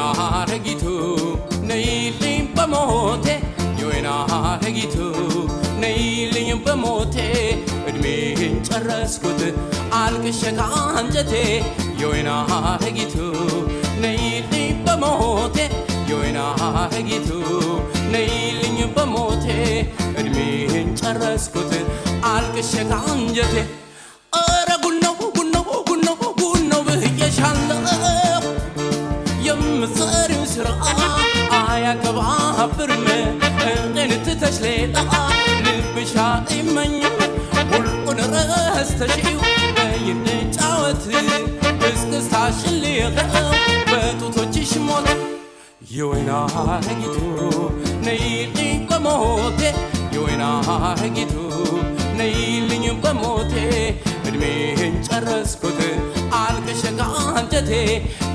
የወይና ሐረጊቱ ነይልኝ በሞቴ፣ የወይና ሐረጊቱ ነይልኝ በሞቴ፣ እድሜን ጨረስኩት አልቅሼ ከአንጀቴ። የወይና ሐረጊቱ ነይልኝ በሞቴ፣ የወይና ሐረጊቱ ነይልኝ በሞቴ፣ እድሜን ጨረስኩት አልቅሼ ከአንጀቴ። ኧረ ጉድ ነው ጉድ ነው ጉድ ነው ጉድ ነው ብዬሻለሁ፣ የምትሰሪው ስራ አያቀባብርም። እኔን ትተሽ ሌላ ልብሽ አይመኝም። ሁሉን ረስተሽው በይ እንጫወት፣ እስክስታሽን ልየው በጡቶችሽ ሞት። የወይና ሐረጊቱ ነይልኝ በሞቴ፣ የወይና ሐረጊቱ ነይልኝ በሞቴ፣ እድሜን ጨረስኩት አልቅሼ ከአንጀቴ።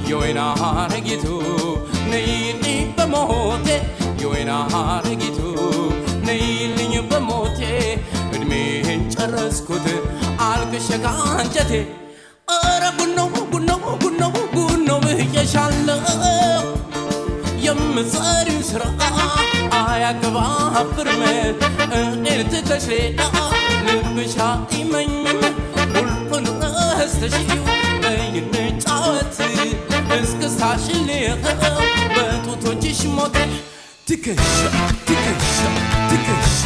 የወይና ሐረጊቱ ነይልኝ በሞቴ፣ የወይና ሐረጊቱ ነይልኝ በሞቴ፣ እድሜን ጨረስኩት አልቅሼ ከአንጀቴ። ኧረ ጉድ ነው ጉድ ነው ጉድ ነው ጉድ ነው ብዬሻለሁ፣ የምትሰሪው ስራ አያቀባብርም። እኔን ትተሽ ሌላ ልብሽ አይመኝም። ሁሉን ረስተሽው በይ እንጫወት፣ እስክስታሽን ልየው በጡቶችሽ ሞት። ትከሻ ትከሻ ትከሻ።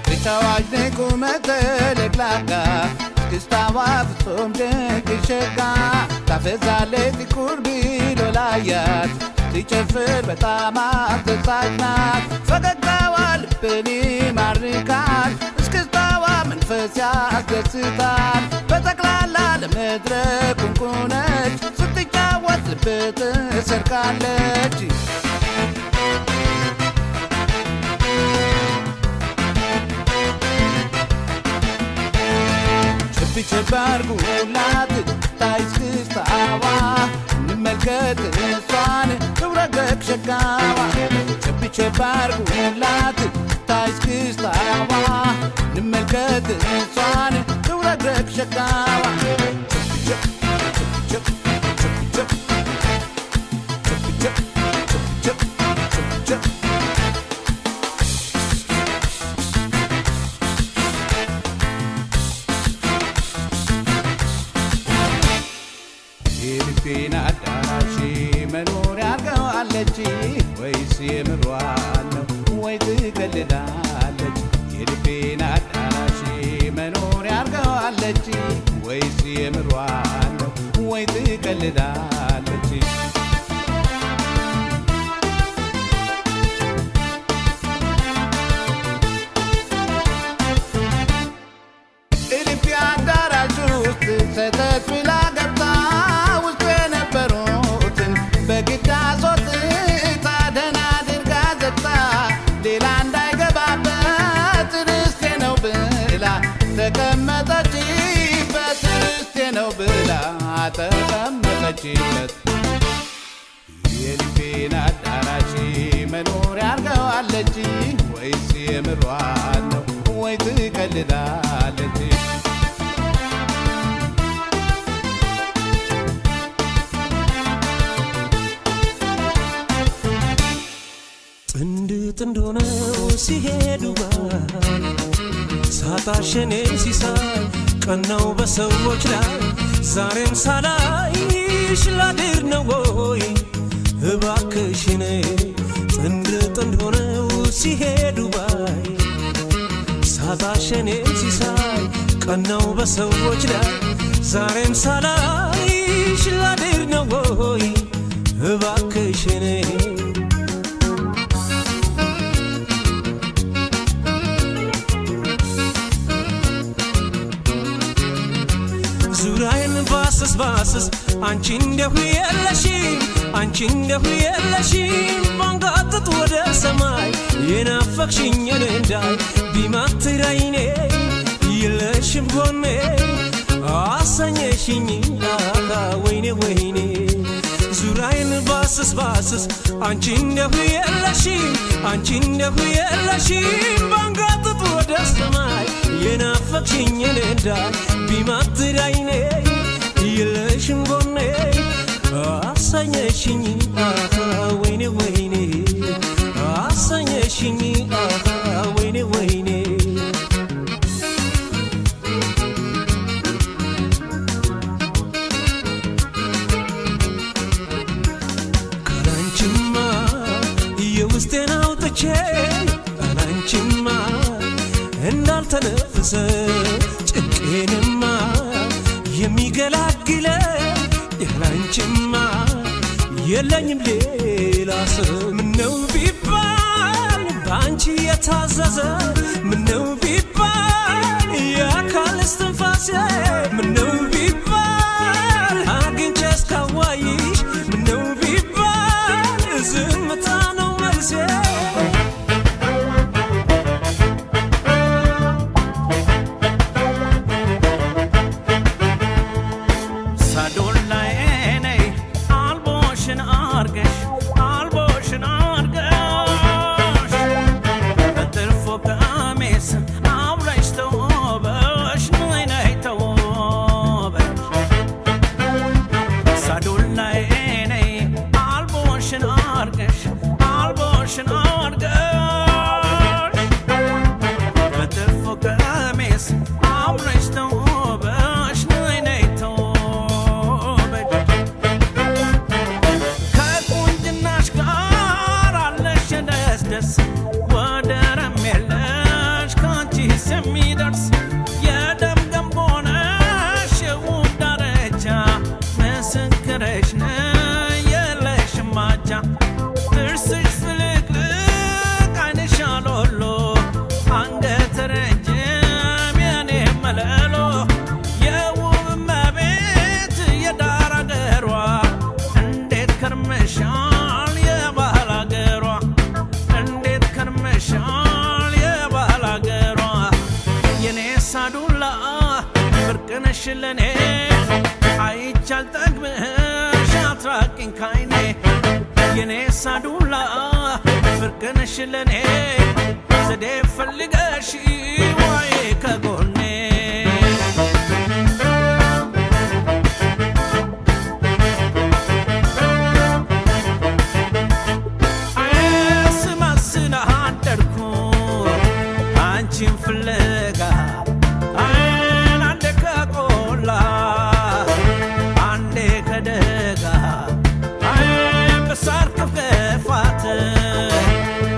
ተጫዋች ነኝ ቁመተ ለቅላቃ፣ እስክስታዋ ፍጹም ድንቅ ሸጋ፣ ታፈዛለች ትኩር ብሎ ላያት፣ ስትጨፍር በጣም አስደሳች ናት። ፈገግታዋ ልብን ይማርካል፣ እስክስታዋ መንፈስ ያስደስታል። በጠቅላላ ለመድረክ እንቁ ነች፣ ስትጫወት ልብ ትሰርቃለች። ቸብ ቸብ አርጉላት ታይ እስክስታዋ፣ እንመልከት እሷን ትውረግረግ ሸጋዋ። ቸብ ቸብ አርጉላት ታይ እስክስታዋ፣ እንመልከት እሷን ትውረግረግ ሸጋዋ። ቸብ ቸብ ቸብ ቸብ ቸብ ቸብ ቸብ ቸብ። የልቤን አዳራሽ መኖሪያ አርገዋለች ወይስ የምሯን ነው ወይ ትቀልዳለች? የልቤን አዳራሽ መኖሪያ አርገዋለች ወይስ የምሯን ነው ወይ ትቀልዳለች? እልፍ አዳራሽ ውስጥ ሰተት ብላ ገብታ ውስጥ የነበሩትን በግድ አስወጥታ፣ ደህና አድርጋ ዘግታ፣ ሌላ እንዳይገባበት ርስቴ ነው ብላ ተቀመጠችበት። ርስቴ ነው ብላ ተቀመጠችበት። የልቤን አዳራሽ መኖሪያ አርገዋለች ወይስ የምሯን ነው ወይ ትቀልዳለች? ጥንድ ጥንድ ሆነው ሲሄዱ ባይ፣ ሳጣሽ እኔ ሲሳይ ቀናው በሰዎች ላይ። ዛሬም ሳላይሽ ላድር ነው ወይ እባክሽን? ጥንድ ጥንድ ሆነው ሲሄዱ ባይ፣ ሳጣሽ እኔ ሲሳይ ቀናው በሰዎች ላይ። ዛሬም ሳላይሽ ላድር ነው ወይ እባክሽን? ዙሪያዬን ባስስ ባስስ አንቺ እንደሁ የለሽም፣ አንቺ እንደሁ የለሽም። ባንጋጥጥ ወደ ሰማይ የናፈቅሽኝ እኔ እንዳይ ቢማትር አይኔ የለሽም ጎኔ፣ አሰኘሽኝ አካ ወይኔ ወይኔ። ዙሪያዬን ባስስ ባስስ አንቺ እንደሁ የለሽም አንቺ እንደሁ የለሽም ባንጋጥጥ ወደ ሰማይ የናፈቅሽኝ እንዳይ ቢማትር አይኔ የለሽም ጎኔ አሰኘሽኝ ወይኔ ወይኔ አሰኘሽኝ ወይኔ ወይኔ ካላንቺማ የውስጤን አውጥቼ ካላንቺማ እንዳልተነፍሰ ጭንቄንማ የሚገላግለ ያላንቺማ የለኝም ሌላ ሰው። ምነው ቢባል በአንቺ የታዘዘ ምነው ቢባል የአካል እስትንፋሴ ምነው ቢባል አግኝቼ እስካዋይሽ ምነው ቢባል ዝምታ ነው መልሴ። ሳዶላዬ ነይ አልቦሽን አርገሽ አልቦሽን አርገሽ በጥልፎ ቀሚስ አምረሽ ተውበሽ ነይ ነይ ተውበሽ ሳዶላዬ ነይ አልቦሽን አርገሽ አልቦሽን አርገሽ በጥልፎ ቀሚስ አምረሽ ተውበሽ ነይ ነይ ተውበሽ ከቁንጅናሽ ጋር አለሽ ደስ ደስ ወደረም የለሽ ካንቺስ የሚደርስ የደም ገንቦ ነሽ የውብ ዳርቻ ምስክርሽ ነኝ የለሽም አቻ ጥርስሽ ፍልቅልቅ ዓይንሽ አሎሎ አንገት ረጅም የኔ መለሎ የውብ እመቤት የዳር አገሯ እንዴት ከርመሻል የባህል አገሯ እንዴት ከርመሻል የባህል አገሯ የኔ ሳዱላ ብርቅ ነሽ ለኔ አይቻል ጠግብሽ አትራቂኝ ካይኔ የኔ ሳዱላ ብርቅ ነሽ ለኔ ዘዴ ፈልገሽ ዋይ ከጎኔ። ስመስል አደርኩ አንቺን ፍለጋ አይን አንዴ ከቆላ አንዴ ከደጋ አይን በሳር ክፍክፋት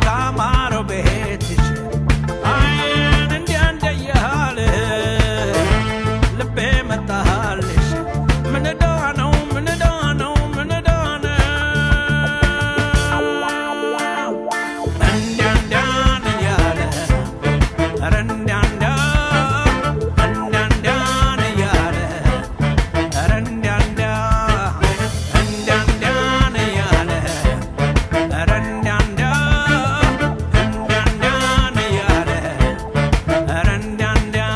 ካማረው ቤትሽ አይን እንዲያ እንዲያ እያለ ልቤ መጣልሽ ምን ዕዳ ነው ምን ዕዳ ነው ምን ዕዳ ነው እንዲያ እንዲያን እያለ ኧረ እንዲያ እንዲያ እንዲያ እንዲያን እያለ ኧረ እንዲያ እንዲያ እንዲያ እንዲያን እያለ ኧረ እንዲያ እንዲያ እንዲያ እንዲያን እያለ ኧረ እንዲያ እንዲያ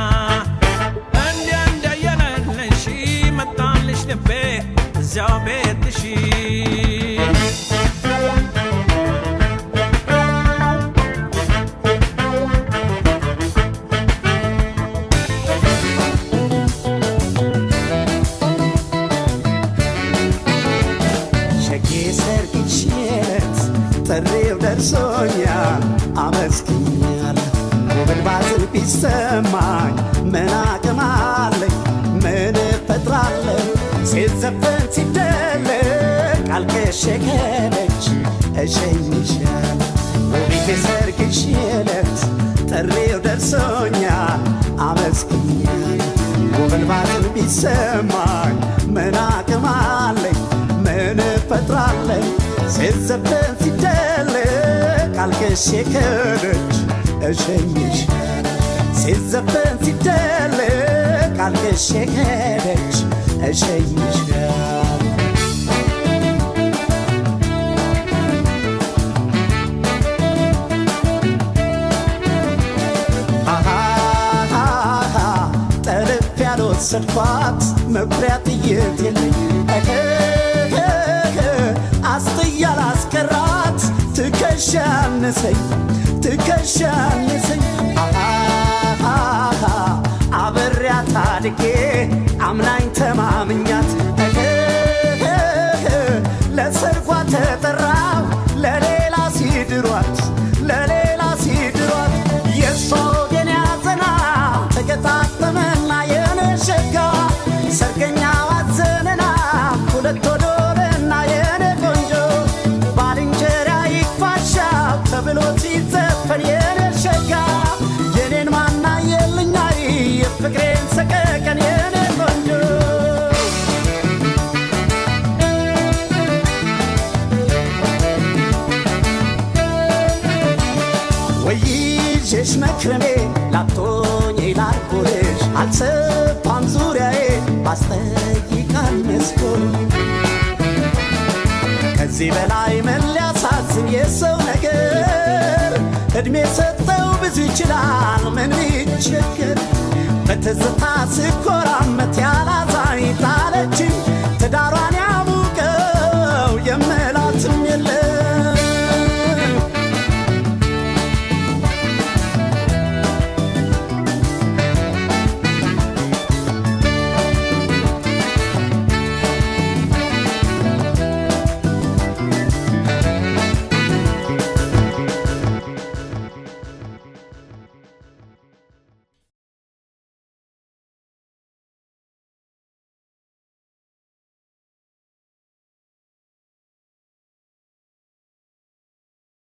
እንዲያ እንዲያ እያለልሽ መጣልሽ ልቤ እዚያው ቤትሽ። ሸጌ ሰርግሽለት ጥሪው ደርሶኛል አመስግኛል። ውብል ባዝን ቢሰማኝ ምን አቅም አለኝ ምን እፈጥራለሁ? ሲዘፈን ሲደለቅ አልቅሼ ከደጅ እሸኝሻለሁ። ውቢቴ ሰርግሽለት ጥሪው ደርሶኛል አመስግኛል። ውብል ባዝን ቢሰማኝ ምን አቅም አለኝ ምን እፈጥራለሁ? ሲዘፈን ሲደለቅ አልቅሼ ከደጅ እሸኝሻለሁ። ሲዘፈን ሲደለቅ አልቅሼ ከደጅ እሸኝሻለሁ። አሃሃሃ ጠልፍ ያልወሰድኳት መኩሪያ ጥይት የለኝ እህህህ ትከሻ አነሰኝ ትከሻ አነሰኝ። አሃሃ አብሬያት አድጌ አምናኝ ተማምኛት እህ ለሰርጓ ተጠራሁ ለሌላ ሲድሯት ለሌላ ሲድሯት። የእሷ ወገን ያዘና ተገጣጠመና የኔ ሸጋ ሰርገኛው አዘነና ሁለት ወዶረና የኔ ቆንጆ ባልንጀራ ይክፋሻው ተብሎ ሲዘፈን የኔ ሸጋ የኔን ማና የልኛይ የፍቅሬን ሰቀቀን የኔ ቆንጆ። ወይዤሽ መክረሜ ላቶኝ ላርጎልሽ አልሰፋም ዙሪያዬ ባስጠይቃል መስኮል። ከዚህ በላይ ምን ሊያሳዝን የሰው ነገር? እድሜ ሰጠው ብዙ ይችላል ምን ቢቸገር። በትዝታ ስኮራመት ያላዛኝ ጣለችኝ።